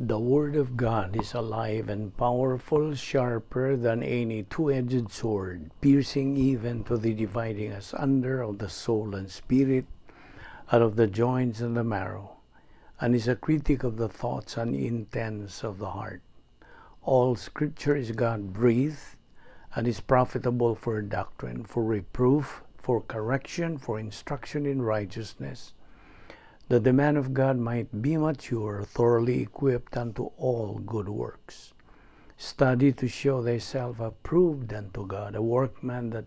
The Word of God is alive and powerful, sharper than any two-edged sword, piercing even to the dividing asunder of the soul and spirit, out of the joints and the marrow, and is a critic of the thoughts and intents of the heart. All Scripture is God-breathed and is profitable for doctrine, for reproof, for correction, for instruction in righteousness, that the man of God might be mature, thoroughly equipped unto all good works. Study to show thyself approved unto God, a workman that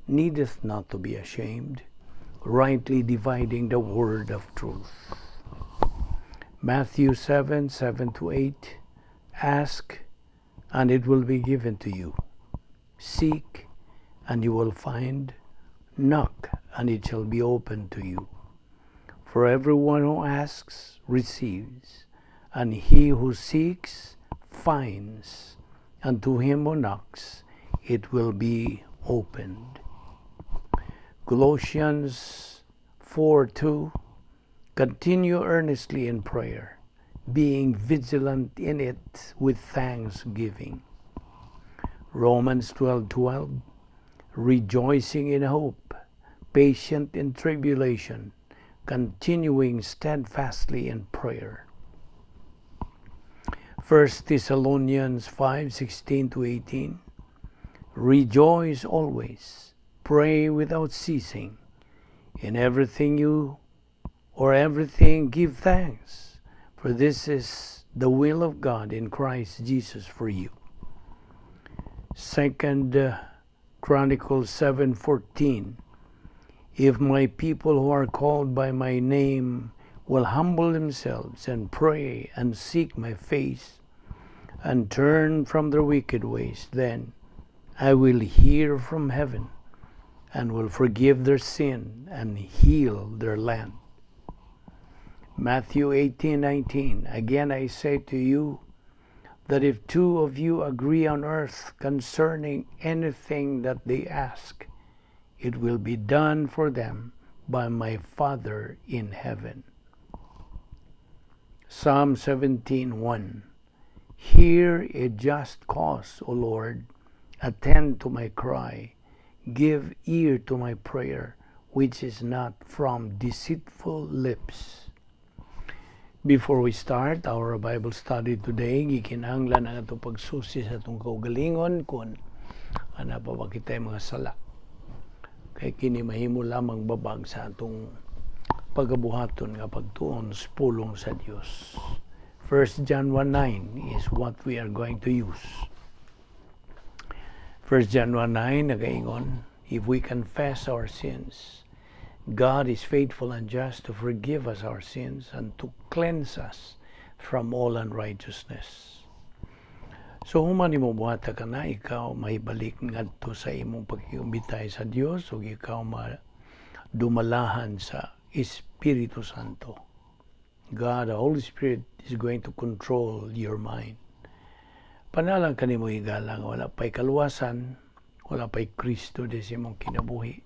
needeth not to be ashamed, rightly dividing the word of truth. Matthew 7:7-8. Ask, and it will be given to you. Seek, and you will find. Knock, and it shall be opened to you. For everyone who asks receives, and he who seeks finds, and to him who knocks it will be opened. Colossians 4:2. Continue earnestly in prayer, being vigilant in it with thanksgiving. Romans 12:12. Rejoicing in hope, patient in tribulation, continuing steadfastly in prayer. 1 Thessalonians 5:16-18. Rejoice always, pray without ceasing. In everything you or everything give thanks, for this is the will of God in Christ Jesus for you. 2 Chronicles 7:14. If my people who are called by my name will humble themselves and pray and seek my face and turn from their wicked ways, then I will hear from heaven and will forgive their sin and heal their land. Matthew 18:19. Again I say to you that if two of you agree on earth concerning anything that they ask, it will be done for them by my Father in heaven. Psalm 17:1. Hear a just cause, O Lord. Attend to my cry. Give ear to my prayer, which is not from deceitful lips. Before we start our Bible study today, gikinahanglan ang atong pagsusi sa atong kaugalingon kung ana pa ba kita'y mga sala. Kay kini mahimo lamang babag sa atong pagabuhaton nga pagtuon sa pulong sa Dios. 1 John 1:9 is what we are going to use. 1 John 1:9 nagaingon, "If we confess our sins, God is faithful and just to forgive us our sins and to cleanse us from all unrighteousness." So human nimo buhata ka na, ikaw mahibalik ngadto sa imong pagkiumbitay sa Dios ug ikaw madumalahan sa Espiritu Santo. God, the Holy Spirit, is going to control your mind. Panalang kanimo, higala, nga wala pa'y kaluwasan, wala pa'y Kristo di sa imong kinabuhi.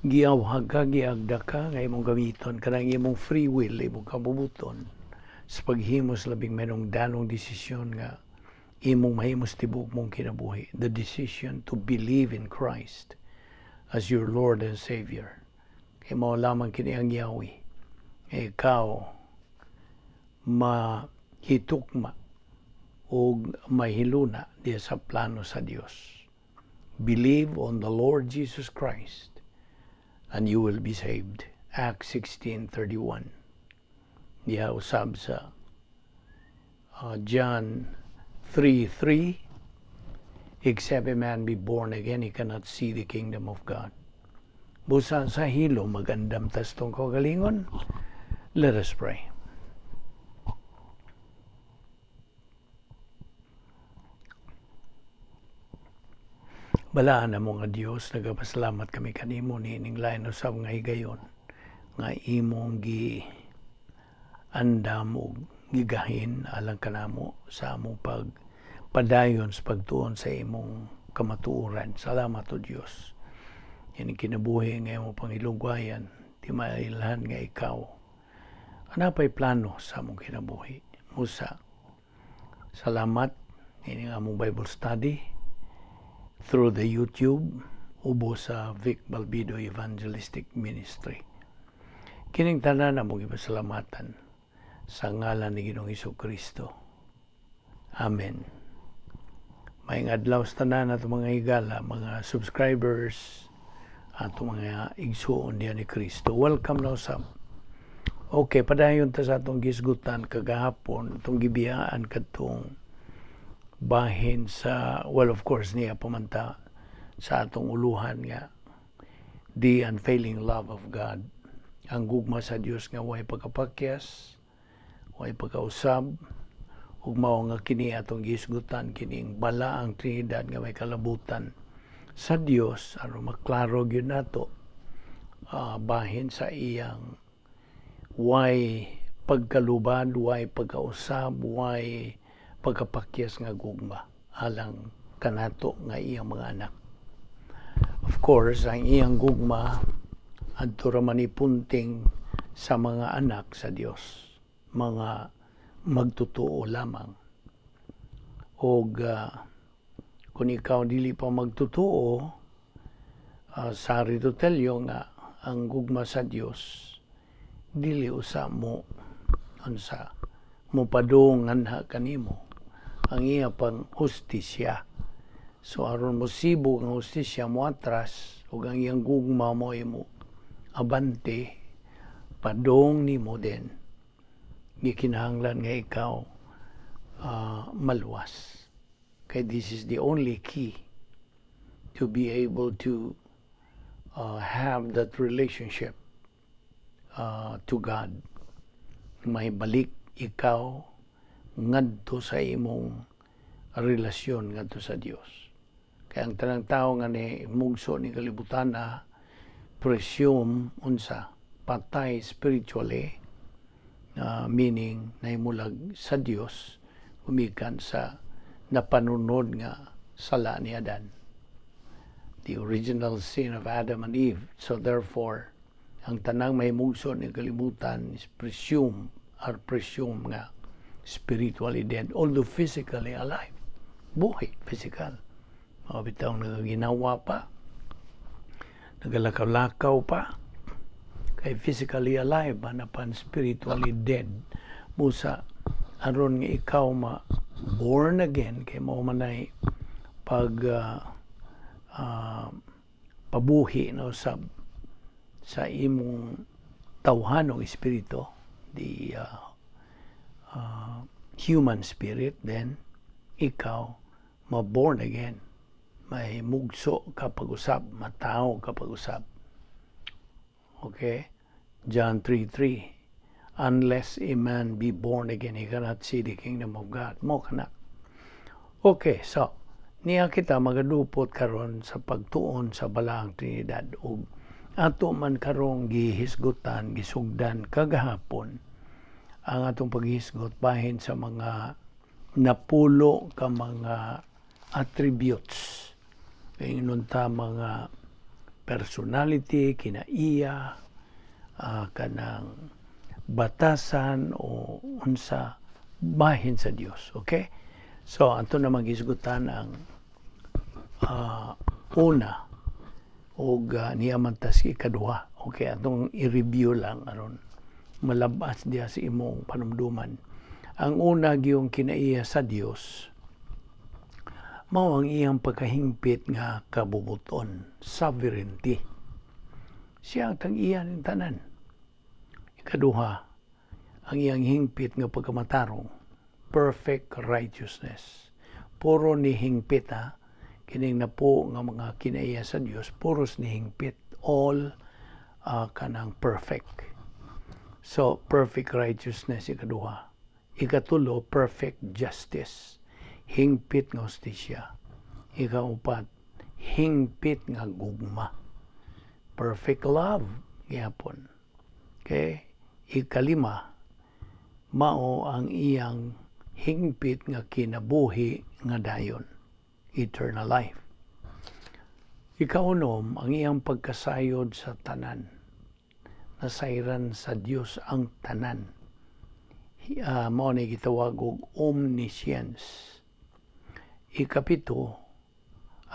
Giawhag ka, giagda ka, nga imong gamiton kanang imong free will, imong kabubuton, sa paghimo sa labing mahinungdanong desisyon nga imong mahimo sa tibuok mong kinabuhi. The decision to believe in Christ as your Lord and Savior. Kay mao lamang kini ang yawi. Ikaw mahitukma og mahiluna diya sa plano sa Dios. Believe on the Lord Jesus Christ and you will be saved. Acts 16:31. Diha usab sa John 3:3, "Except a man be born again, he cannot see the kingdom of God." Busa sa hilo magandam tas tong kaugalingon. Let us pray. Balaan na mo nga Dios, nagapasalamat kami kanimo niining lain usab nga higayon nga imong gi andam ug gigahin alang kanamo sa among pagpadayon sa pagtuon sa imong kamatuoran. Salamat, O Dios. Ini kinabuhi nga imong pangilugwayan, di mailhan nga ikaw. Ana pa'y plano sa among kinabuhi. Usa, salamat ini nga among Bible study through the YouTube ubo sa Vic Balbido Evangelistic Ministry. Kining tanan among gipasalamatan sa ngalan ni Ginoong Kristo. Amen. Maayong adlaw sa tanan ato mga higala, mga subscribers, ato mga igsuon diha ni Kristo. Welcome na usab. Okay, padayon ta sa atong gisgutan kagahapon, atong gibiyaan kadtong bahin sa, well, of course, niya pamanta sa atong uluhan nga the unfailing love of God. Ang gugma sa Dios nga way pagkapakyas, way pagkausab, ug mao nga kini atong gisgutan, kining Balaang Trinidad nga may kalabutan sa Dios, aron maklaro gyud nato bahin sa iyang way pagkalubad, way pagkausab, way pagkapakyas nga gugma alang kanato nga iyang mga anak. Of course, ang iyang gugma adto ra man ipunting sa mga anak sa Dios, mga magtotoo lamang. Og kung ikaw dili pa magtotoo, sorry to tell you nga ang gugma sa Dios dili usa mo unsa mo padung nganha kanimo, ang iya pang hustisya. So aron mo sibog ang hustisya, mo atras, ug ang iyang gugma mo imo abante padong nimo din, gikinahanglan nga ikaw maluwas kay this is the only key to be able to have that relationship to God. May balik ikaw ngadto sa imong relasyon ngadto sa Dios. Kaya ang tanang tao nga ni mugso ni kalibutan na presume unsa patay spiritually, meaning nahimulag sa Dios gumikan sa napanunod nga sala ni Adan, the original sin of Adam and Eve. So therefore, ang tanang may mugso ni kalibutan is presume are presume nga spiritually dead, although physically alive, buhay physical, mga bitaw nagaginawa pa, nagalakaw-lakaw pa, kay physically alive hanapan spiritually dead. Busa aron nga ikaw ma born again, kay mao manay pag pabuhi no sa imong tawhanong espiritu, the human spirit, then ikaw ma born again, may mugso ka pag-usab, matawo ka pag-usab. Okay, John 3:3, "Unless a man be born again, he cannot see the kingdom of God." Mo kana. Okay, so niya kita magadupot karon sa pagtuon sa Balaang Trinidad, ug ato man karong gihisgutan, gisugdan kagahapon ang atong paghisgot bahin sa mga napulo ka mga attributes. Ingon ta mga personality, kinaiya, kanang batasan o unsa bahin sa Dios. Okay? So, ato na magisgutan ang una ug niya man tas ikaduha. Okay, atong i-review lang aron malabas diha sa imong panumduman. Ang una giyong kinaiya sa Dios mao ang iyang pagkahingpit nga kabubuton, sovereignty. Siya ang tag-iya ning tanan. Ikaduha, ang iyang hingpit nga pagkamatarong, perfect righteousness. Puro ni hingpit ha, kining napo nga mga kinaiya sa Dios, puros ni hingpit, all kanang perfect. So, perfect righteousness ikaduha. Ikatulo, perfect justice. Hingpit nga hustisya. Ikaupat, hingpit nga gugma. Perfect love gihapon. Okay? Ikalima, mao ang iyang hingpit nga kinabuhi nga dayon. Eternal life. Ikaunom, ang iyang pagkasayod sa tanan. Nasayran sa Dios ang tanan. Mao ni gitawag og omniscience. Ikapito,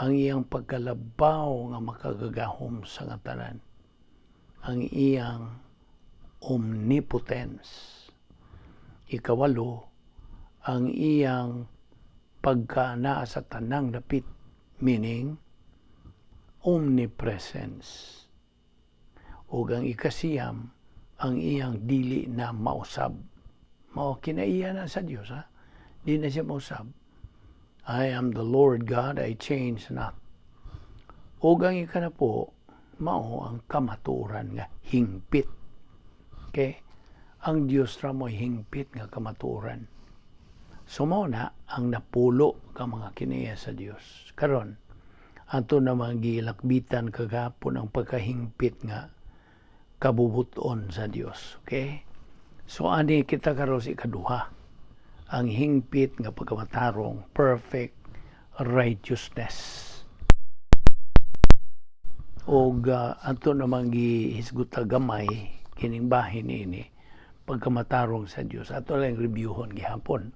ang iyang pagkalabaw nga makagagahom sa nga tanan. Ang iyang omnipotence. Ikawalo, ang iyang pagka naa sa tanang dapit, meaning omnipresence. Ug ang ikasiyam, ang iyang dili na mausab. Mao kinaiya na sa Dios, ha? Di na siya mausab. I am the Lord God, I change not. Ug ang ikanapo, mao ang kamatuoran nga hingpit. Okay? Ang Dios ra mo'y hingpit nga kamatuoran. So mao na ang napulo ka mga kinaiya sa Dios. Karon, ato namang gilakbitan kagahapon ang pagkahingpit nga kabubuton sa Dios. Okay? So ani kita karon sa ikaduha. Ang hingpit nga pagkamatarong, perfect righteousness. Og ato namang gihisguta gamay kining bahin ini pagkamatarong sa Dios. Ato lang reviewhon gihapon.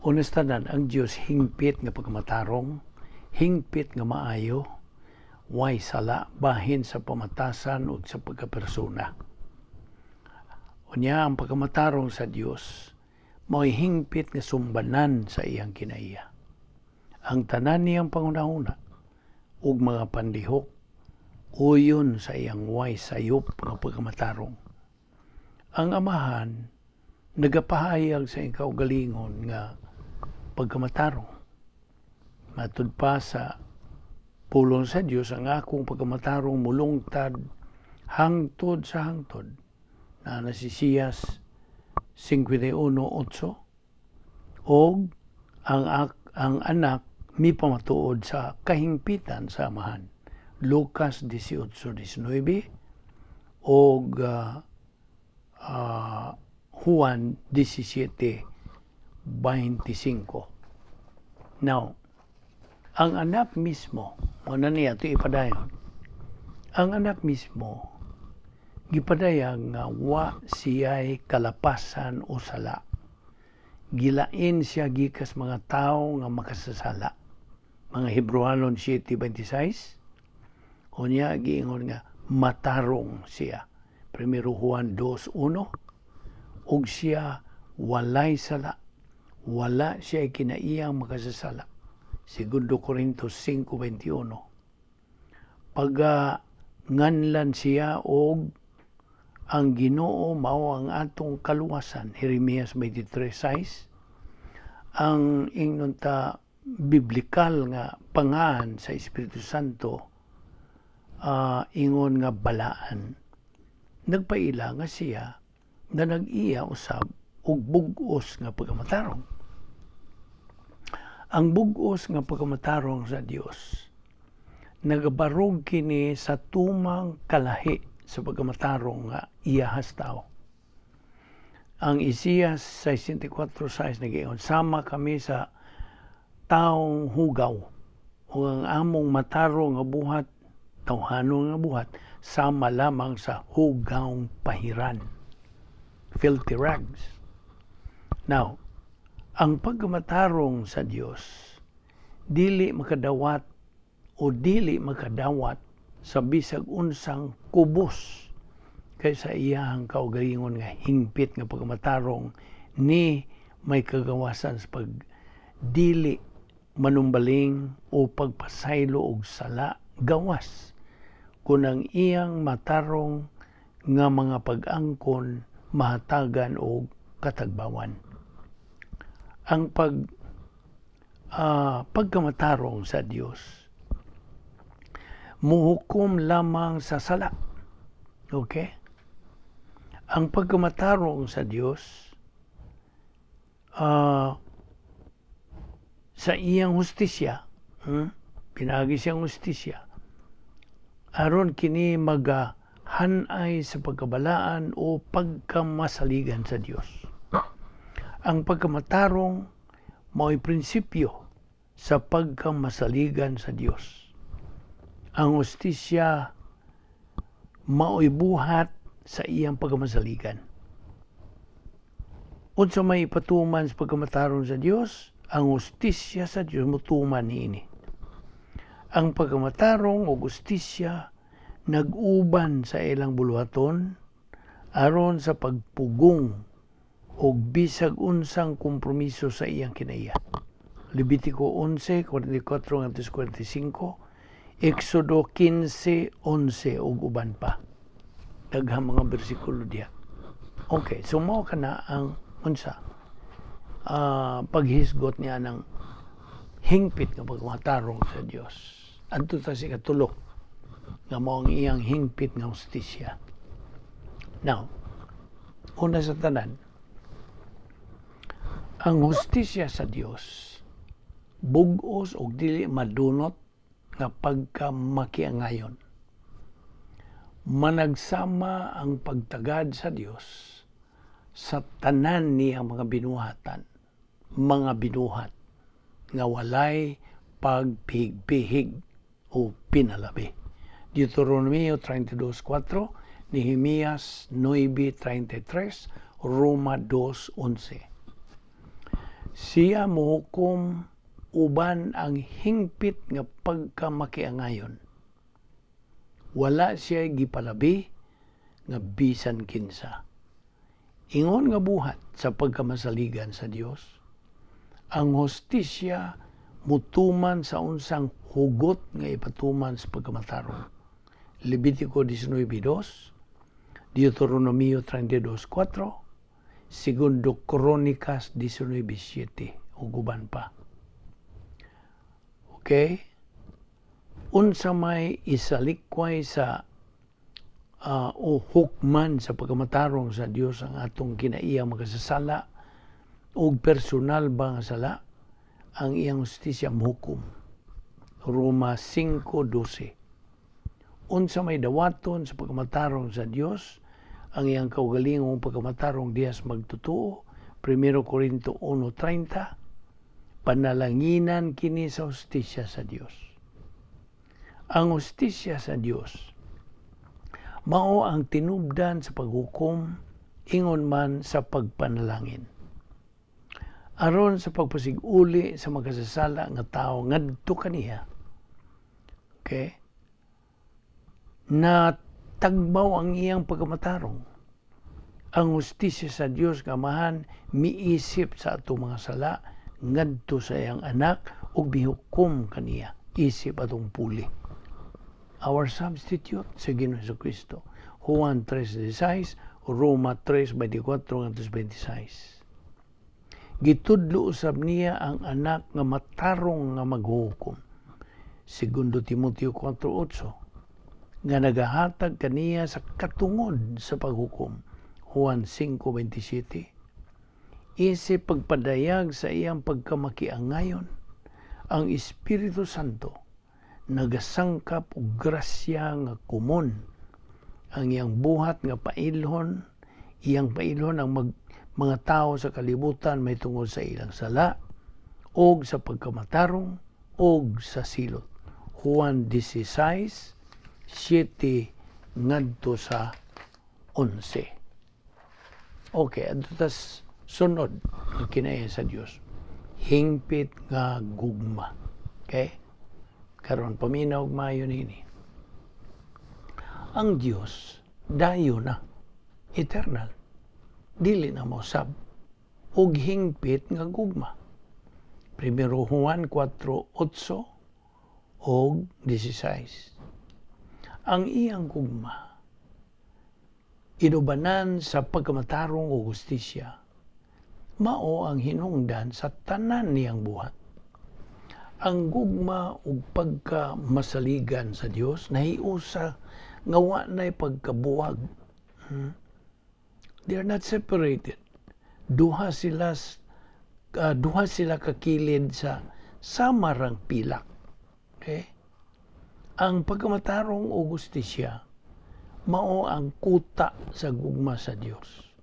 Una sa tanan, ang Dios hingpit nga pagkamatarong, hingpit nga maayo, way sala bahin sa pamatasan ug sa pagkapersona. Unya, ang pagkamatarong sa Dios mao'y hingpit nga sumbanan sa iyang kinaiya. Ang tanan niyang panghunahuna ug mga panlihok uyon sa iyang way sayop nga pagkamatarong. Ang Amahan nagapahayag sa iyang kaugalingon nga pagkamatarong. Matud pa sa pulong sa Dios, "Ang akong pagkamatarong mulungtad hangtod sa hangtod," na sa Isaias 51:8, og ang Anak mipamatuod sa kahingpitan sa Amahan. Lucas 18:19 og Juan 17:25. Now, ang Anak mismo, mao na niya ito ipadayon, ang Anak mismo, gipadayag nga wa siya'y kalapasan o sala. Gilain siya gikas mga tao nga makasasala. Mga Hebrewanon 7:26. Unya, giingon nga matarong siya. 1 Juan 2:1. Ug siya walay sala. Wala siya kinaiyang makasasala. 2 Corintios 5:21. Pag nganlan siya og ang Ginoo mao ang atong kaluwasan. Jeremias 23:6. Ang ingnon ta biblikal nga pangahan sa Espiritu Santo, ingon nga balaan. Nagpaila nga siya na nag-iya usab og bug-os nga pagkamatarong. Ang bug-os nga pagkamatarong sa Dios nagabarog kini sa tumang kalahi sa pagkamatarong nga iyahas tao. Ang Isaias 64:6 nag-iingon, "Sama kami sa taong hugaw, ug ang among matarong nga buhat, tawhanon nga buhat, sama lamang sa hugawng pahiran." Filthy rags. Now, ang pagkamatarong sa Dios dili makadawat o dili makadawat sa bisag unsang kubos kaysa iyahang kaugalingon nga hingpit nga pagkamatarong ni may kagawasan sa pag dili manumbaling o pagpasaylo og sala, gawas kung ang iyang matarong nga mga pag-angkon mahatagan og katagbawan. Ang pagkamatarong sa Dios muhukom lamang sa sala. Okay? Ang pagkamatarong sa Dios sa iyang hustisya, Pinaagi siyang hustisya, aron kini magahanay sa pagkabalaan o pagkamasaligan sa Dios. Ang pagkamatarong mao'y prinsipyo sa pagkamasaligan sa Dios. Ang hustisya mao'y buhat sa iyang pagkamasaligan. Unsa may ipatuman sa pagkamatarong sa Dios, ang hustisya sa Dios mutuman niini. Ang pagkamatarong o hustisya nag-uban sa ilang buluhaton aron sa pagpugong og bisag unsang kompromiso sa iyang kinaiya. Levitico 11:44 ngadto 45, Exodo 15:11 ug uban pa. Daghang mga bersikulo diya. Okay, so mao kana ang unsa paghisgot niya ng hingpit nga pagmatarong sa Dios. Adto ta sa ikatulo nga mao ang iyang hingpit nga hustisya. Now, una sa tanan, ang hustisya sa Dios bug-os og dili madunot nga pagkamakiangayon. Managsama ang pagtagad sa Dios sa tanan niyang mga binuhatan, mga binuhat nga walay pagpihig-pihig o pinalabi. Deuteronomio 32.4, Nehemias 9.33, Roma 2.11. Siya mohukom uban ang hingpit nga pagkamakiangayon. Wala siya gipalabi nga bisan kinsa. Ingon nga buhat sa pagkamasaligan sa Dios, ang hustisya mutuman sa unsang hugot nga ipatuman sa pagkamatarong. Levitico 19.2, Deuteronomio 32.4, Segundo Crónicas 19.7, ug uban pa. Okay? Unsa may isalikway sa o hukman sa pagkamatarong sa Dios ang atong kinaiya makasasala og personal ba nga sala, ang iyang hustisya mohukom. Roma 5.12. Unsa may dawaton sa pagkamatarong sa Dios, ang iyang kaugalingong pagkamatarong dihas magtotoo. 1 Corinto 1.30. Panalanginan kini sa hustisya sa Dios. Ang hustisya sa Dios mao ang tinubdan sa paghukom, ingon man sa pagpanalangin. Aron sa pagpasig-uli sa makasasala nga tao ngadto kaniya. Okay? Na tagbaw ang iyang pagkamatarong. Ang hustisya sa Dios nga Amahan miisip sa atong mga sala ngadto sa iyang anak ug mihukom kaniya isip atong puli. Our substitute sa Ginoo Kristo. Juan 3.16, Roma 3.24 ngadto 26. Gitudlo usab niya ang anak nga matarong nga maghukom. Segundo Timoteo 4.8, nga nagahatag kaniya sa katungod sa paghukom. Juan 5.27. Isip pagpadayag sa iyang pagkamakiangayon, ang Espiritu Santo nagasangkap og grasya nga komon ang iyang buhat nga pailhon, iyang pailhon ang mga tao sa kalibutan may tungod sa ilang sala og sa pagkamatarong og sa silot. Juan 16:7 ngadto sa 11. Okay, adto tas sunod ang kinaiya sa Dios. Hingpit nga gugma. Okay? Karon paminaw og maayo nini. Ang Dios dayo na, eternal. Dili na mosab og hingpit nga gugma. 1 Juan 4:8 og 16. Ang iyang gugma inubanan sa pagkamatarong o hustisya, mao ang hinungdan sa tanan niyang buhat. Ang gugma ug pagkamasaligan sa Dios nahiusa nga wa nay pagkabuwag. They are not separated. Duha sila kakilid sa samarang pilak. Okay? Ang pagkamatarong o hustisya mao ang kuta sa gugma sa Dios.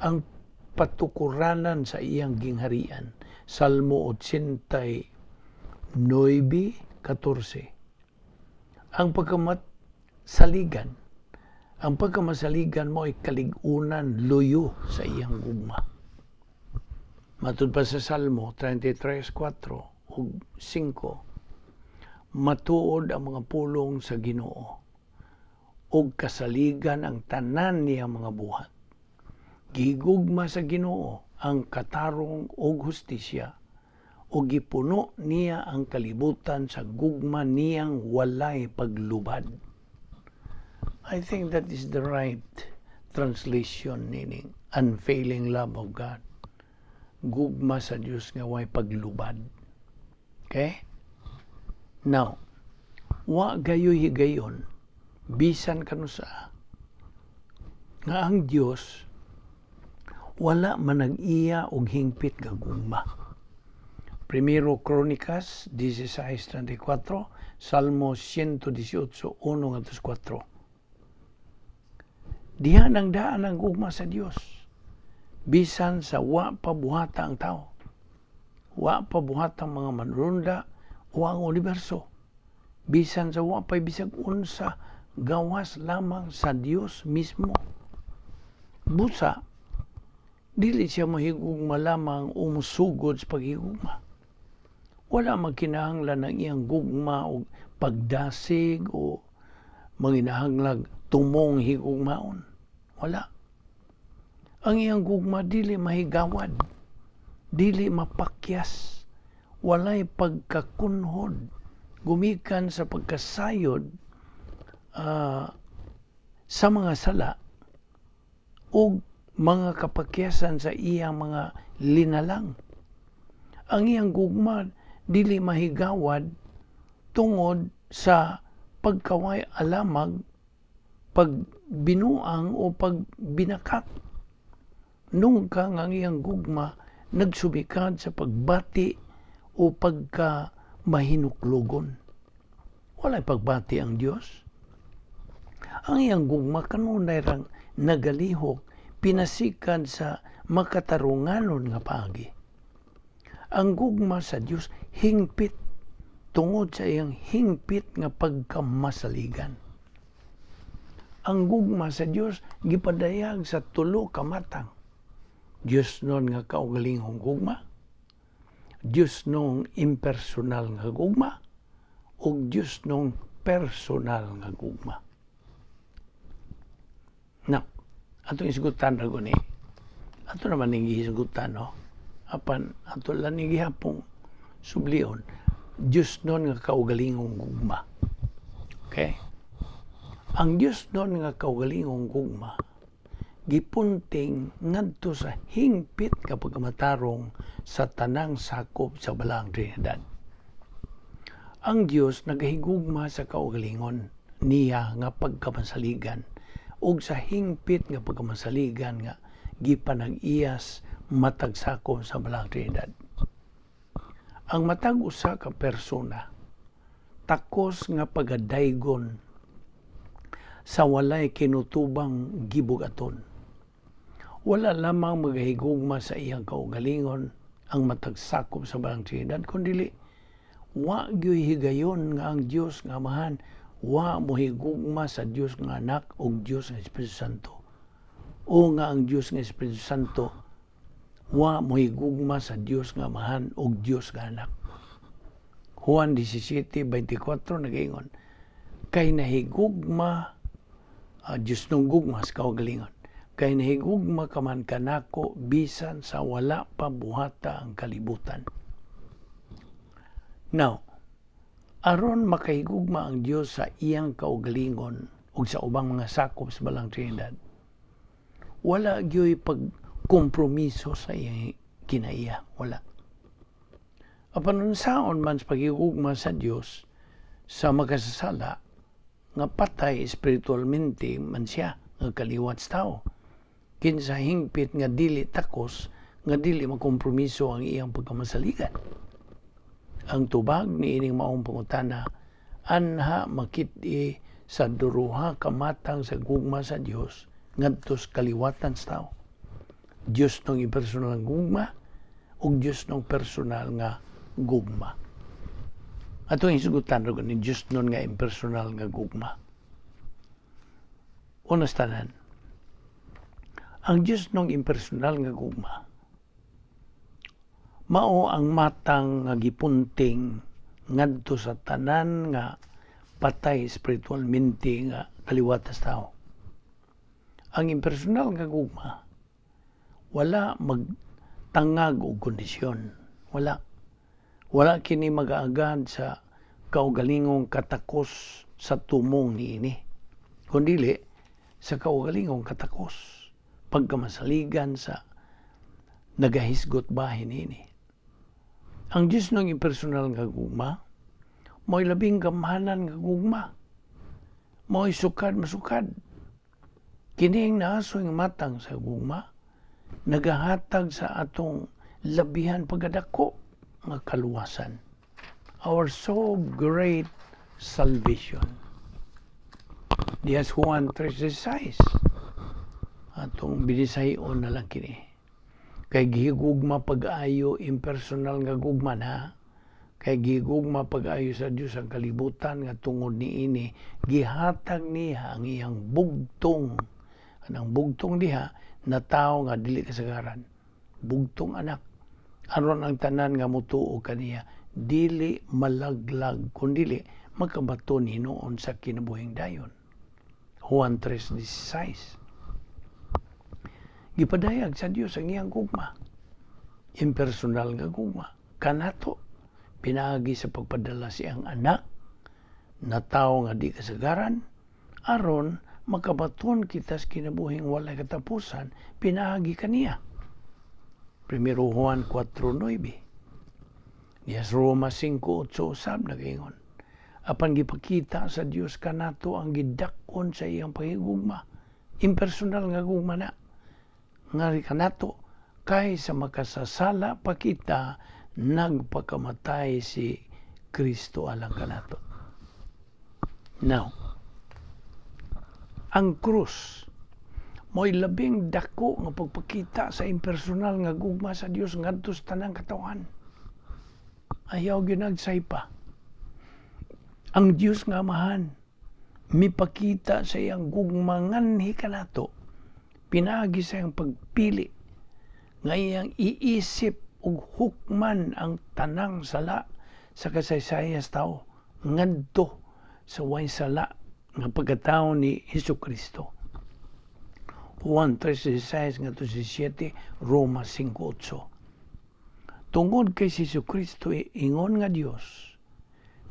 Ang patukuranan sa iyang gingharian. Salmo 89:14. Ang pagkamasaligan mo ay kalig-unan luyo sa iyang gugma. Matud pa sa Salmo 33:4 ug 5, matuod ang mga pulong sa Ginoo ug kasaligan ang tanan niya mga buhat. Gigugma sa Ginoo ang katarong ug hustisya ug gipuno niya ang kalibutan sa gugma niyang walay paglubad. I think that is the right translation, meaning unfailing love of God. Gugma sa Dios nga way paglubad. Okay? Now, wa gayoy higayon bisan kanusa nga ang Dios wala manag-iya og hingpit nga gugma. Primero Crónicas 16:34, Salmo 118:1 ngadto 4. Diha nang daan ang gugma sa Dios. Bisan sa wa pa buhata ang tao. Wa pa buhata ang mga manununda o ang universo. Bisan sa wa pa bisag unsa gawas lamang sa Dios mismo. Busa, dili siya mahigugma lamang o musugod sa paghigugma. Wala magkinahanglan ang iyang gugma o pagdasig o manginahanglag tumong higugmaon. Wala. Ang iyang gugma dili mahigawad, dili mapakyas, walay pagkakunhod, gumikan sa pagkasayod sa mga sala ug mga kapakyasan sa iyang mga linalang. Ang iyang gugma dili mahigawad tungod sa pagkaway alamag, pagbinuang o pagbinakat. Nungka nga ang iyang gugma nagsumikad sa pagbati o pagka mahinuklugon. Walay pagbati ang Dios. Ang iyang gugma kanunay rang nagalihok pinasikan sa makatarunganon nga paagi. Ang gugma sa Dios hingpit tungod sa iyang hingpit nga pagkamasaligan. Ang gugma sa Dios gipadayag sa tulo ka matang. Dios nun nga kaugalingong gugma, Dios nung impersonal nga gugma, ug Dios nung personal nga gugma. Now, atong isgutan ra guni. Ato naman ning gihisgutan, no? Apan ato lang ning gihapong sublion, Dios nun nga kaugalingong gugma. Okay? Ang Dios nun nga kaugalingong gugma gipunting ngadto sa hingpit nga pagkamatarong sa tanang sakop sa Balaang Trinidad. Ang Dios nagahigugma sa kaugalingon niya nga pagkamasaligan ug sa hingpit nga pagkamasaligan nga gipanag-iyas matag sakop sa Balaang Trinidad. Ang matag usa ka persona takos nga pagadaygon sa walay kinutubang gibugaton. Wala lamang magahigugma sa iyang kaugalingon ang matag sakop sa Balaang Trinidad, kundi wa gyoy higayon nga ang Dios nga Amahan wa mohigugma sa Dios nga Anak ug Dios nga Espiritu Santo, o nga ang Dios nga Espiritu Santo wa mohigugma sa Dios nga Amahan ug Dios nga Anak. Juan 17:24 nagaingon, kay nahigugma Dios nung gugma sa kaugalingon, kay nahigugma ka man kanako bisan sa wala pa buhata ang kalibutan. Now, aron makahigugma ang Dios sa iyang kaugalingon ug sa ubang mga sakop sa Balaang Trinidad, wala gyoy pagkompromiso sa iyang kinaiya, wala. Apan unsaon man sa paghigugma sa Dios sa makasasala nga patay espiritualmente man siya nga kaliwat sa tao? Kinsa hingpit nga dili takos nga dili makompromiso ang iyang pagkamasaligan? Ang tubag ni ining maong pangutana anha makit-i sa duruha ka matang sa gugma sa Dios ngadto sa kaliwatan sa tao: Dios nung impersonal nga gugma ug Dios nung personal nga gugma. Atong hisgutan ra ni Dios nun nga impersonal nga gugma. Una sa tanan, ang Dios nung impersonal nga gugma Mao ang matang nga gipunting ngadto sa tanan nga patay espiritualmente nga kaliwat sa tao. Ang impersonal nga gugma wala magtangag og kondisyon. Wala. Wala kini magaagad sa kaugalingong katakos sa tumong niini, kundili sa kaugalingong katakos pagkamasaligan sa nagahisgot bahin niini. Ang Diyos ng impersonal nga gugma mo'y labing gamhanan nga gugma. Mo'y sukad masukad. Kining naasoy nga matang sa gugma nagahatag sa atong labihan pagkadako nga kaluwasan. Our so great salvation. Diha sa Juan 3:16. Atong binisayon na lang kini. Kay gihigugma pag-ayo, impersonal nga gugma na, kay gihigugma pag-ayo sa Dios ang kalibutan nga tungod niini gihatag niya ang iyang bugtong, anang bugtong diha na tao nga dili kasagaran, bugtong anak, aron ang tanan nga mutuo kaniya dili malaglag kundili makabaton hinuon sa kinabuhing dayon. Juan 3:16. Gipadayag sa Dios ang iyang gugma, impersonal nga gugma kanato, pinaagi sa pagpadala siyang anak na tao nga di kasagaran aron makabaton kita sa kinabuhing walay katapusan pinaagi kaniya. Primero Juan 4:9. Diha sa Roma 5:8 usab nagaingon, apan gipakita sa Dios kanato ang gidak-on sa iyang pahigugma, impersonal nga gugma na nga kanato, kay sa makasasala pa kita, nagpakamatay si Kristo alang kanato. Now, ang krus mo'y labing dako nga pagpakita sa impersonal nga gugma sa Dios ngadto sa tanang katawhan. Ayaw ginagsay pa. Ang Dios nga Amahan mipakita sa iyang gugma nganhi kanato pinaagi sa iyang pagpili nga iyang iisip ug hukman ang tanang sala sa kasaysayan sa tao ngadto sa way sala nga pagkatao ni Hesus Kristo. Juan 3:16 ngadto 17, Roma 5:8. Tungod kay si Hesus Kristo ingon nga Dios,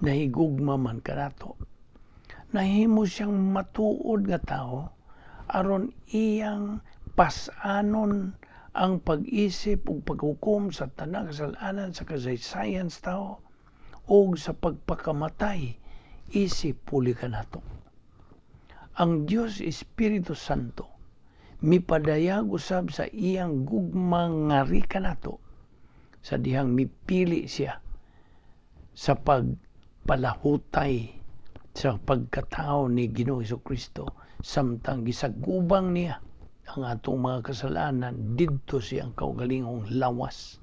nahigugma man kanato. Nahimo siyang matuod nga tao aron iyang pas-anon ang pag-isip ug paghukom sa tanang kasalanan sa kasaysayan sa tao ug sa pagpakamatay isip puli kanato. Ang Dios Espiritu Santo mipadayag usab sa iyang gugma ngari kanato sa dihang mipili siya sa pagpalahutay sa pagkatao ni Ginoo Kristo samtang gisagubang niya ang atong mga kasalanan didto siyang kaugalingong lawas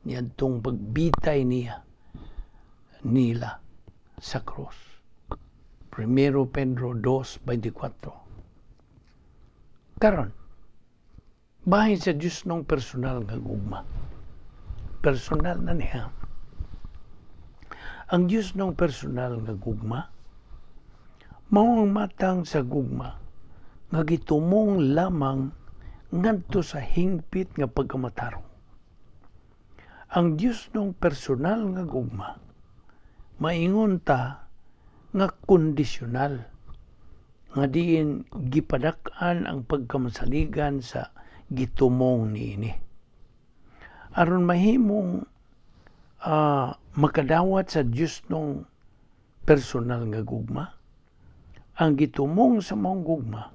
niadtong pagbitay niya nila sa krus. Primero Pedro 2:24. Karon, bahin sa Diyos nung personal nga gugma. Personal na niya. Ang Diyos nung personal nga gugma, mao ang matang sa gugma nga gitumong lamang ngadto sa hingpit nga pagkamatarong. Ang Diyos nung personal nga gugma, maingon ta nga kondisyonal, nga diin gipadak-an ang pagkamasaligan sa gitumong niini. Aron mahimong makadawat sa Diyos nung personal nga gugma, ang gitumong sa maong gugma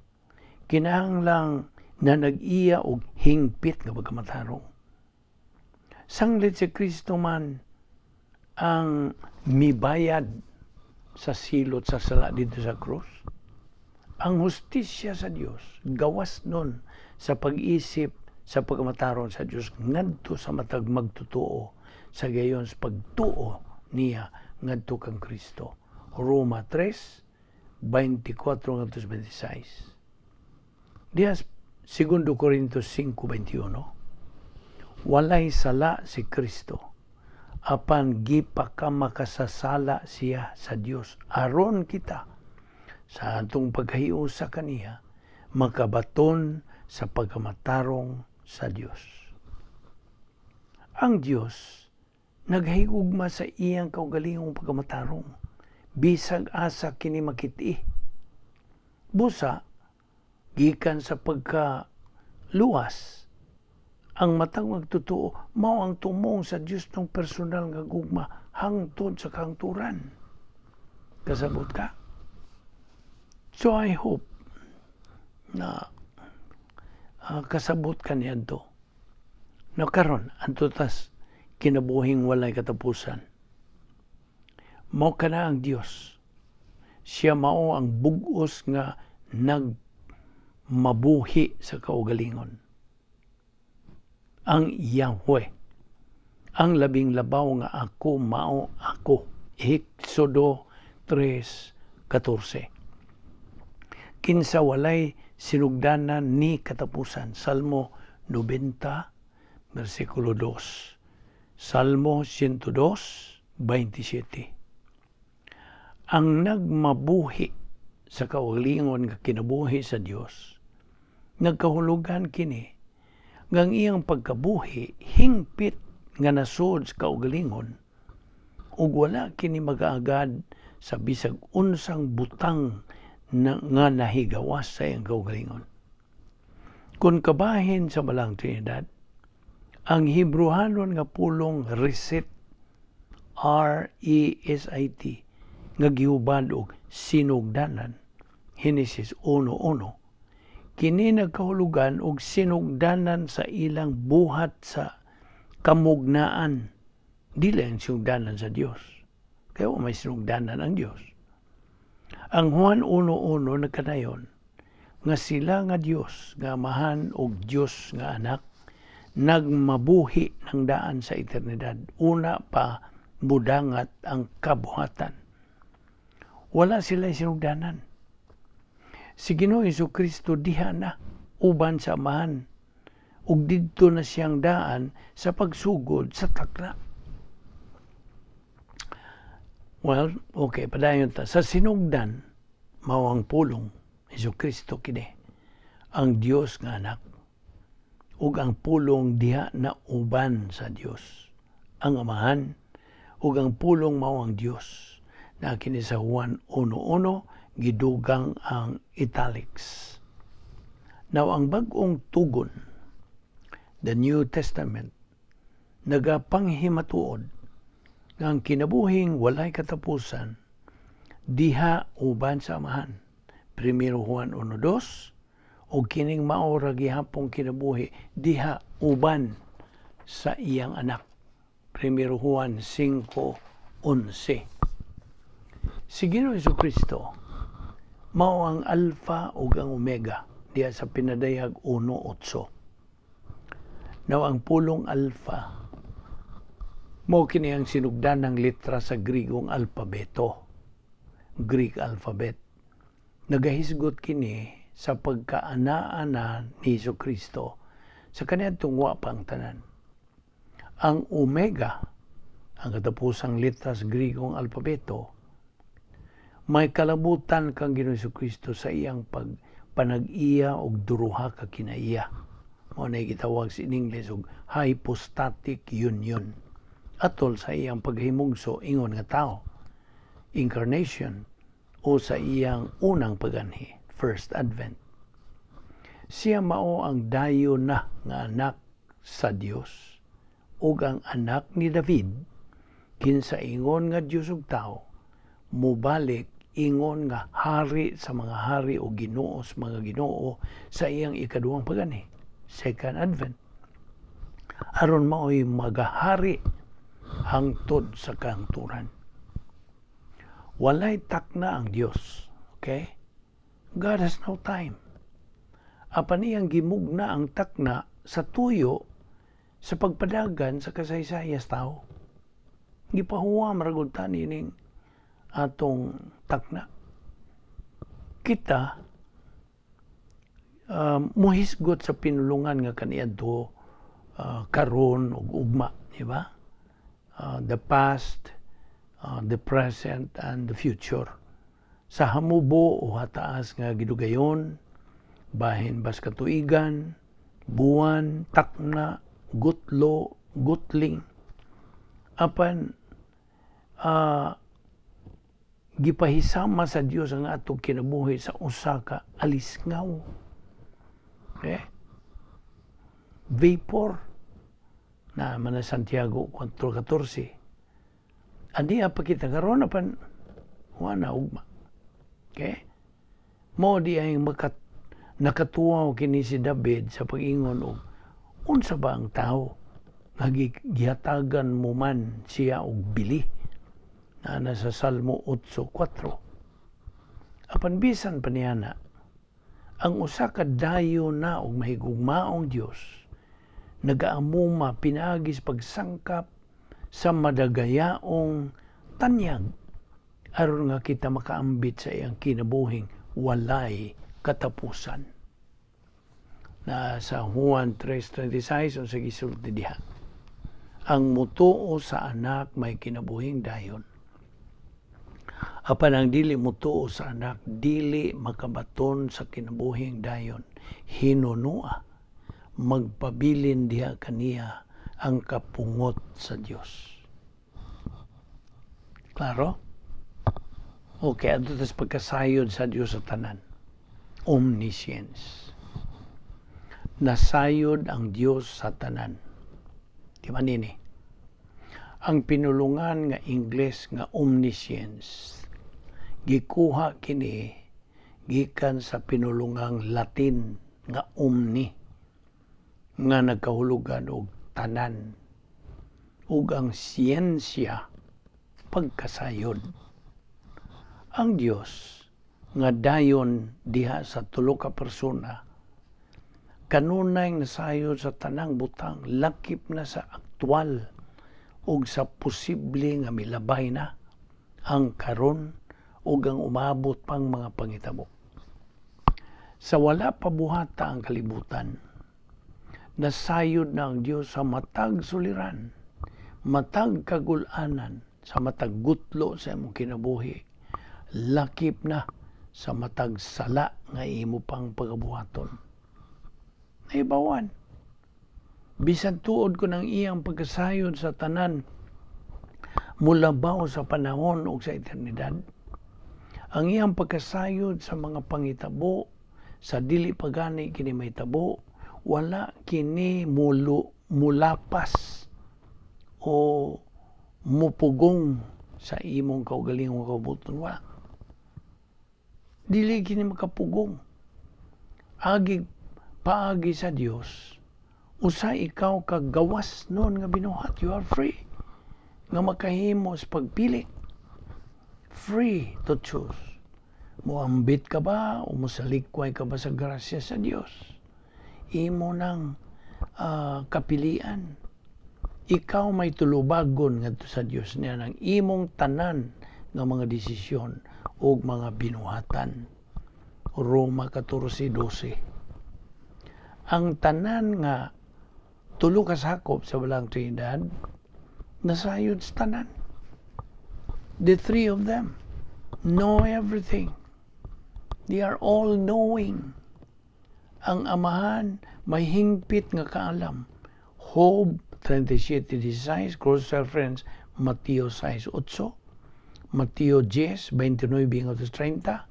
kinahanglang na nag-iya og hingpit nga pagkamatarong. Sanglit si Kristo man ang mibayad sa silot sa sala dito sa krus, ang hustisya sa Dios gawas nun sa pag-isip sa pagkamatarong sa Dios ngadto sa matag magtotoo sa gayon sa pagtuo niya ngadto kang Kristo. Roma 3:24 ngadto sa 26. Diha 2 Corintios 5:21, Walay sala si Kristo, apan gipakamakasasala siya sa Dios aron kita sa atong paghayo sa kaniya makabaton sa pagkamatarong sa Dios. Ang Dios naghigugma sa iyang kaugalingong pagkamatarong bisag asa kini makit-i. Busa gikan sa pagka luwas, ang matag magtotoo mao ang tumong sa Dios ng personal nga gugma hangtod sa kahangturan. Kasabot ka? So I hope na kasabot ka niadto. No karon, adto tas kinabuhing walay katapusan. Mao kana ang Dios. Siya mao ang bug-os nga nagmabuhi sa kaugalingon. Ang Yahweh, ang labing labaw nga "Ako mao ako." Exodo 3:14. Kinsa walay sinugdanan ni katapusan. Salmo 90, versikulo 2. Salmo 102:27. Ang nagmabuhi sa kaugalingon nga kinabuhi sa Dios, nagkahulugan kini nga ang iyang pagkabuhi hingpit nga nasod sa kaugalingon ug wala kini magaagad sa bisag unsang butang na, nga nahigawas sa iyang kaugalingon. Kung kabahin sa Balaang Trinidad, ang Hebrehanon nga pulong resit, resit, nga gihubad og sinugdanan, Henesis 1:1, kini nagkahulugan og sinugdanan sa ilang buhat sa kamugnaan, dili ang sinugdanan sa Dios. Kaya may sinugdanan ang Dios. Ang Juan 1:1 nagkanayon nga sila nga Dios nga Amahan og Dios nga Anak nagmabuhi ng daan sa eternidad una pa mudangat ang kabuhatan. Wala sila sinugdanan. Si Ginoong Kristo diha na uban sa Amahan ug didto na siyang daan sa pagsugod sa takna. Well, okay, padayon ta. Sa sinugdan, mao ang pulong, Hesus Kristo kini, ang Dios nga anak. Ug ang pulong diha na uban sa Dios, ang Amahan, ug ang pulong mao ang Dios. Na kini sa Juan 1:1, gidugang ang italics. Now, ang Bag-ong Tugon, the New Testament, nagapanghimatuod nga ang kinabuhing walay katapusan diha uban sa Amahan. Primero Juan 1:2, o kining mao ra gihapong kinabuhi diha uban sa iyang anak. Primero Juan 5:11. Si Ginoong Kristo mao ang Alpha ug ang Omega diha sa Pinadayag 1:8. Now, ang pulong Alpha mao kini ang sinugdanang letra sa Grigong alpabeto. Greek alphabet. Nagahisgot kini sa pagkaana-ana ni Hesus Kristo sa kaniadtong wa pa ang tanan. Ang Omega, ang katapusang letra sa Grigong alpabeto, may kalabutan kang Ginoong Kristo sa iyang pag panag-iya og duruha ka kinaiya. Mao na gitawag sa in English og hypostatic union. Atol sa iyang paghimugso ingon nga tao, incarnation, o sa iyang unang paganhi, first advent. Siya mao ang dayon na nga anak sa Dios ug ang anak ni David, kinsa ingon nga Dios ug tao mubalik ingon nga hari sa mga hari o Ginoo sa mga ginoo sa iyang ikaduhang paganhi, second advent, aron mao'y magahari hangtod sa kahangturan. Walay takna ang Dios. Okay? God has no time. Apan iyang gimugna ang takna sa tuyo sa pagpadagan sa kasaysayan sa tao. Gipahuwam ra gud ta nining atong takna. Kita muhisgot sa pinulungan nga kaniadto. Karon ug ugma, di ba? The past, the present and the future. Sa hamubo o hataas nga gidugayon, bahin bas katuigan, buwan, takna, gutlo, gutling. Apan gipahisama sa Dios ang atong kinabuhi sa usa ka alisngaw. Okay? Vapor na man Santiago 4:14. Ania pa kita karon, apan wa na ugma. Okay? Mao di ay nakatuwa kini si David sa pag-ingon og unsa ba ang tao nga gihatagan mo man siya og bili, na sa Salmo 8:4. Apan bisan pa niya na ang usa ka dayon na og mahigugmaong Dios nagaamuma pinaagi sa pagsangkap sa madagayaong tanyag aron nga kita makaambit sa iyang kinabuhing walay katapusan. Na sa Juan 3:26, unsa gisulti diha? Ang mutuo sa Anak may kinabuhing dayon. Apan ang dili mutuo sa Anak, dili makabaton sa kinabuhing dayon. Hinunua, magpabilin diha kaniya ang kapungot sa Dios. Klaro? Okay, adto tas pagkasayod sa Dios sa tanan. Omniscience. Nasayod ang Dios sa tanan. Di ba nini? Ang pinulungan nga Ingles nga omniscience, gikuha kini gikan sa pinulungang Latin nga omni, nga nagkahulugan og tanan, ug ang siyensya, pagkasayod. Ang Dios nga dayon diha sa tulo ka persona kanunay nasayod sa tanang butang, lakip na sa aktual ug sa posible nga milabay na, ang karon ug ang umabot pang mga pangitabo. Sa wala pa buhata ang kalibutan, nasayod na ang Dios sa matag suliran, matag kagulanan, sa matag gutlo sa imong kinabuhi, lakip na sa matag sala nga imo pang pagabuhaton. Naibawan. Bisan tuod kon ang iyang pagkasayod sa tanan mulabaw sa panahon ug sa eternidad, ang iyang pagkasayod sa mga pangitabo sa dili pa gani kini mahitabo, wala kini mulapas o mupugong sa imong kaugalingong kaubuton. Wala. Dili kini makapugong. Agi paagi sa Dios, usa ikaw ka gawas nun nga binuhat. You are free nga makahimo sa pagpili. Free to choose. Muambit ka ba o mosalikway ka ba sa grasya sa Dios? Imo nang kapilian. Ikaw may tulubagon ngadto sa Dios niya ng imong tanan nga mga desisyon ug mga binuhatan. Roma 14:12. Ang tanan nga tulo ka sakop sa Balaang Trinidad nasayod sa tanan. The three of them know everything. They are all knowing. Ang Amahan may hingpit nga kaalam. Job 37:16, cross reference Mateo 6:8, Mateo 10:29-30,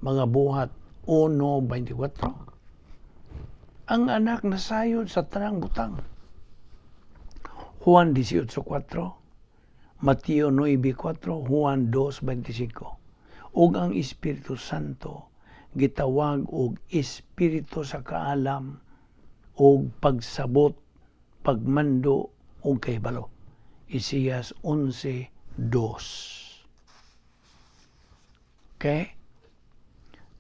Mga Buhat 1:24. Ang Anak nasayod sa tanang butang. Juan 18:4, Mateo 9:4, Juan 2:25. Ug ang Espiritu Santo gitawag og espiritu sa kaalam og pagsabot, pagmando ug kahibalo. Isaias 11:2. Okay?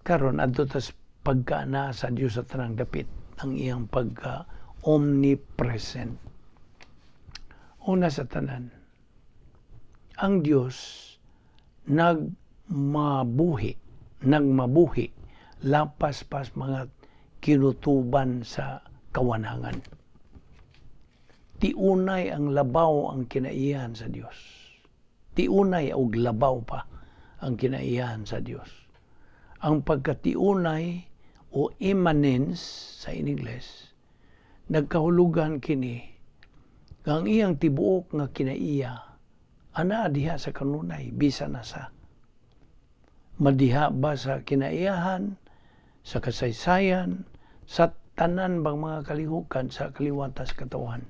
Karon, adto tas pagkaanaa sa Dios sa tanang dapit, ang iyang pagka omnipresent. Una sa tanan, ang Dios nagmabuhi lapas pas mga kinutuban sa kawanangan. Tiunay ang labaw ang kinaiyahan sa Dios. Tiunay og labaw pa ang kinaiyahan sa Dios. Ang pagkatiunay o immanence sa Ingles, nagkahulugan kini nga ang iyang tibuok nga kinaiya anaa diha sa kanunay, bisan asa. Madiha ba sa kinaiyahan, sa kasaysayan, sa tanan bang mga kalihukan sa kaliwata sa katawhan.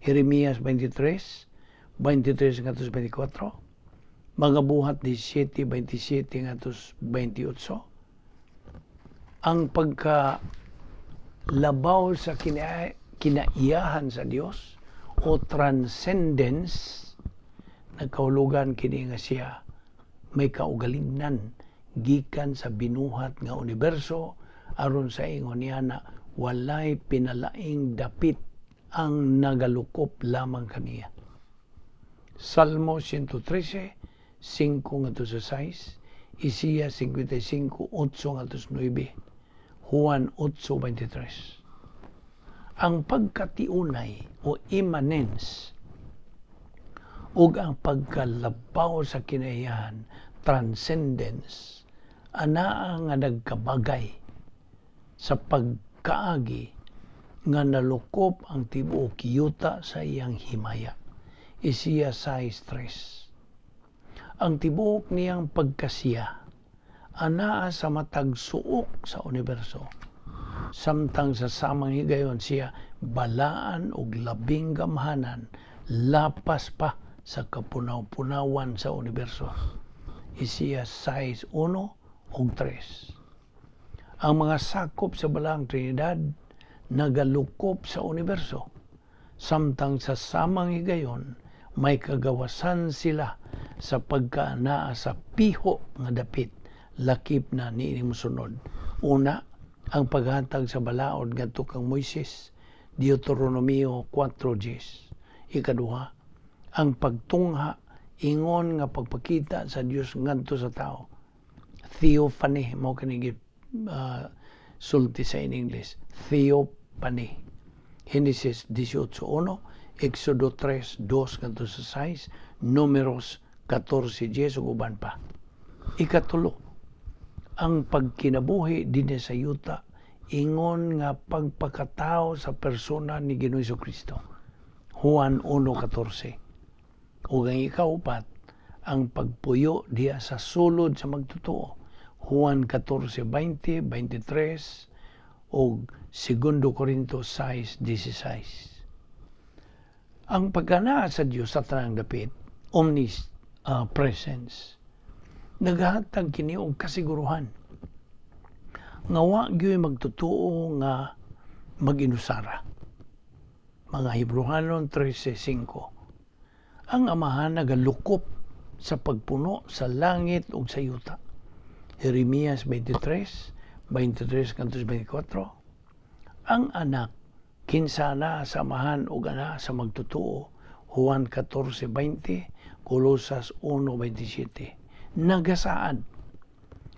Jeremias 23, 23 ngadto 24, Mga Buhat 17, 27 ngadto 28. Ang pagka labaw sa kinaiyahan sa Dios o transcendence, nagkahulugan kini nga siya may kaugalingnan gikan sa binuhat nga universo, aron sa ingon niya na walay pinalaing dapit ang nagalukop lamang kaniya. Salmo 113, 5 ngadto sa 6, Isaiah 55, 8 ngadto sa 9, Juan 8:23. Ang pagkatiunay o immanence ug ang pagkalabaw sa kinaiyahan, transcendence, anaa nga nagkabagay sa pagkaagi nga nalukop ang tibuok yuta sa iyang himaya. Isaiah 6:3. Ang tibuok niyang pagkasiya anaa sa matag suok sa universo. Samtang sa samang higayon, siya balaan og labing gamhanan lapas pa sa kapunaw-punawan sa universo. Isaiah 6:1 ug 3. Ang mga sakop sa Balaang Trinidad nagalukop sa universo. Samtang sa samang higayon, may kagawasan sila sa pagkaanaa sa piho nga dapit, lakip na niini mosunod. Una, ang paghatag sa balaod ngadto kang Moises, Deuteronomio 4:10. Ikaduha, ang pagtungha ingon nga pagpakita sa Dios ngadto sa tao. Theophany mao kani sulti sa in English. Theophany. Genesis 18:1, Exodo 3:2 ngadto sa 6, Numeros 14:10 ug uban pa. Ikatulo, ang pagkinabuhi dinhi sa yuta ingon nga pagpakatao sa persona ni Ginoong Kristo. Juan 1:14. Ug ang ikaupat, ang pagpuyo diha sa sulod sa magtotoo. Juan 14:20, 23 ug 2 Corinto 6:16. Ang pagkanaa sa Dios sa tanang dapit, omnis presence, naghatag kini og kasiguruhan nga wa gyud magtotoo nga mag-inusara. Mga Hebreohanon 13:5. Ang Amahan nagalukop sa pagpuno sa langit ug sa yuta. Jeremias 23, 23 ngadto 24. Ang Anak kinsa anaa sa Amahan ug anaa sa magtotoo. Juan 14:20, Colosas 1:27. Nagasaad,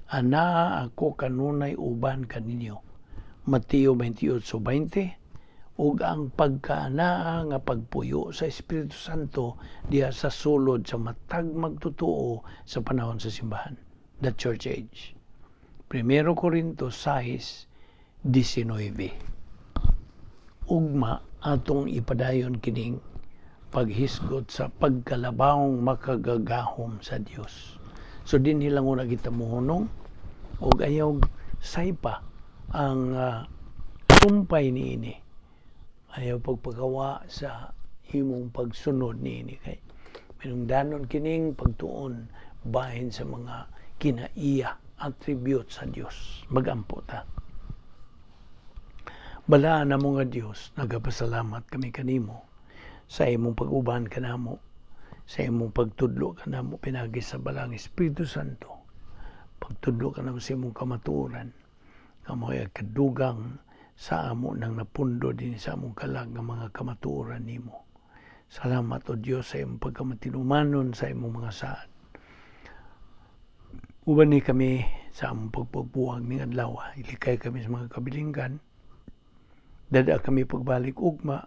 "Anaa ako kanunay uban kaninyo." Mateo 28:20, ug ang pagkaanaa nga pagpuyo sa Espiritu Santo diha sa sulod sa matag magtotoo sa panahon sa simbahan, the Church Age. 1 Corinto 6:19. Ugma atong ipadayon kining paghisgot sa pagkalabawng makagagahom sa Dios. So dinhi lang una kita mohunong og ayaw saypa ang sumpay niini. Ayaw pagpagawa sa imong pagsunod niini kay minungdanon kining pagtuon bahin sa mga kinaiya, attribute sa Dios. Magampo ta. Balaan namo nga Dios, nagapasalamat kami kanimo sa imong pag-uban kanamo, sa imong pagtudlo kanamo pinagi sa Balaang Espiritu Santo. Pagtudlo kanamo sa imong kamatuoran, nga mao'y kadugang sa amo nang napundo din sa among kalag nga mga kamatuoran nimo. Salamat, O Dios, sa imong pagkamatinumanon sa imong mga saad. Uban ni kami sa among pagpagbuwag ning adlaw, ilikay kami sa mga kabilinggan. Dada kami pagbalik ugma.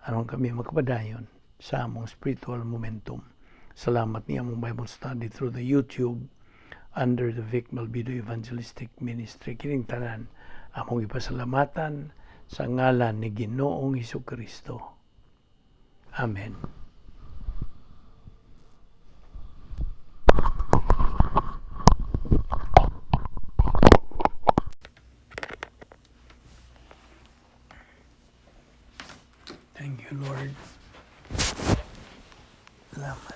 Aron kami makapadayon sa among spiritual momentum. Salamat ni among Bible study through the YouTube under the Vic Malvido Evangelistic Ministry. Kining tanan among ipasalamatan sa ngalan ni Ginoong Hesus Kristo. Amen. Thank you, Lord. Salamat.